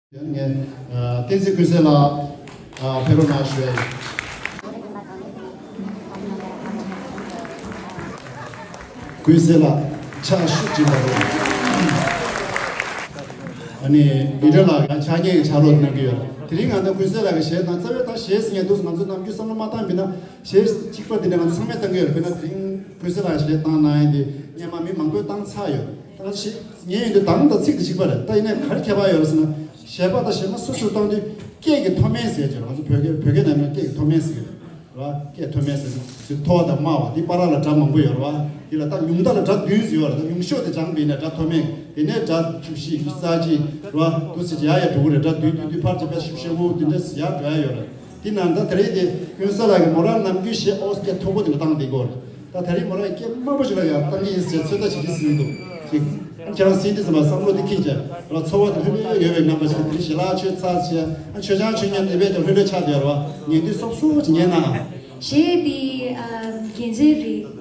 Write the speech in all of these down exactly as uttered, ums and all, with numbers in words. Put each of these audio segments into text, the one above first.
ངས་བསྟན་འཛིན་ཀུན་གསལ་ལགས་ཕེབས་རོགས་གནང་ཞུ་ཡ་ཡིན། ཀུན་གསལ་ལགས་ཕྱག་ཤུགས་ཅིག་འབར་རོགས། ཨ་ནི་ཡིད་སྒྲོན་ལགས་ཀྱང་ཕྱག་རྙེད་ཀྱི་ཕྱག་རོགས་གནང་གི་ཡོད། དེ་རིང་ང་ཚོ་ཀུན་གསལ་ལགས་ཀྱི་གཞས་དང་རྩ་བའི་ད་གཞས་ཟེར་མཁན་འདུག་ང་ཚོ་ནམ་རྒྱུན་བསམ་བློ་མ་བཏང་བ་ཡིན་ན། གཞས་གཅིག་པ་དེ་འདྲ་ང་ཚང་མས་བཏང་གི་ཡོད་རེད། དཔེར་ན་དེ་རིང་ཀུན་གསལ་ལགས་གཞས་བཏང་གནང་ཡས་དེ་སྔོན་མ་མི་མང་པོས་བཏང་ཚར་ཡོད། ད་གཞས་ཉན་ཡོང་དུས་གདངས་དང་ཚིག་དེ་གཅིག་པ་རེད། ད་ཡིན་ནའི་ག་རེ་ཁྱད་པར་ཡོད་རེད་ཟེར་ན། གཞས་པ་དང་གཞས་མ་སོ་སོས་བཏང་དུས་སྐད་ཀྱི་མཐོ་དམན་ཟེར་གྱི་རེད། ང་ཚོ་བོད་སྐད་བོད་སྐད་ནང་ནས་སྐད་ཀྱི་མཐོ་དམན་ཟེར་གྱི་རེད་བ། སྐད་མཐོ་དམན་ཟེར་ན་ཟེར་མཐོ་བ་དང་དམའ་བ་དེ་བར་ལ་སྒྲ་མང་པོ་ཡོད་རེད་བ། དེ་ལ་ད་ཉུང་མཐའ་ལ་སྒྲ་བདུན་ཟེར་ཡོད་རེད། ད་ཉུང་ཤོས་དེ་སྦྱངས་པ་ཡིན་ན་སྒྲ་མཐོ་དམན། དེ་ནས་སྒྲ་བཅུ་བཞི་རྩ་གཅིག་རེད་བ། འདུག་སེ་ཡར་ཡར་འགྲོ་གི་རེད། སྒྲ་བསྡུས་བསྡུས་བསྡུས་ཕར་ཕྱིན་པ་ཞིབ་ཞིབ་པོ་དེ་འདྲ་ཡར་འགྲོ་ཡ་ཡོད་རེད། དེ་ནང་ད་དེ་རིང་དེ་ཀུན་གསལ་ལགས་ཀྱིས་མོ་རང་ནམ་རྒྱུན་གཞས་ཨོ་སྐད་མཐོ་པོ་དེ་འདྲ་བཏང་བསྡད་ཀྱི་ཡོད་རེད། ད་དེ་རིང་མོ་རང་གིས་སྐད་དམའ་པོ་ཞིག་ལ་ཡང་བཏང་གི་ཡིན་ཟེར་ཚོད་ལྟ་བྱེད་ཀྱི་ཟིན་འདུག་ཅིག་ཁྱེད་རང་ཟིན་དུས་ཙམ་པ་བསམ་བློ་དེ་འཁྱེར་བྱས་ལ་ཚོར་བ་དེ་ལྷོད་ལྷོད་ཡོད་པའི་རྣམ་པ་ཞིག་དེ་རིང་ཞལ་ལག་མཆོད་ཚར་བྱས། ཨ་མཆོད་ཆང་མཆོད་མཁན་དེ་བས་ཀྱང་ལྷོད་ལྷོད་ཆགས་བསྡད་ཡོད་རེད་བ། ཉན་དུས་སོབ་སོབ་ཅིག་ཉན་ན། གཞས་འདི་ཨ་རྒྱན་ཆ་རེད།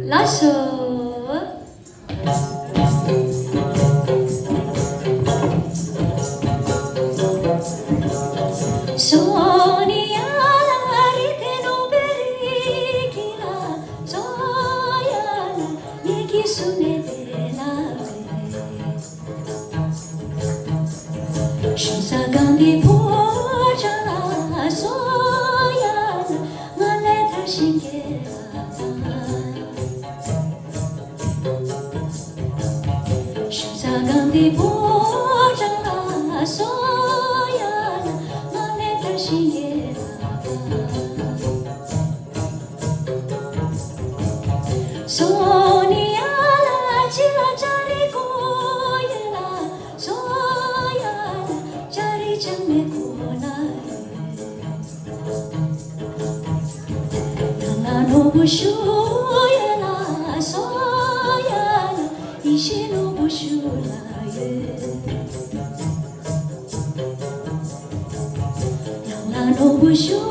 ལགས་སོ། སོ་ནི་ཡ་ལ་ཅི་ལ་ཅ་རི་གོ་ཡ་ལ་སོ་ཡ་ལ་ཅ་རི་ཅང་མེ་གོ་ན་ཡ་ལ་ནོ་བུ་ཤུ་ཡ་ལ་སོ་ཡ་ལ་ཡི་ཤེ་ནོ་བུ་ཤུ་ལ་ཡེ། ཡང་ལ་ནོ་བུ་ཤུ་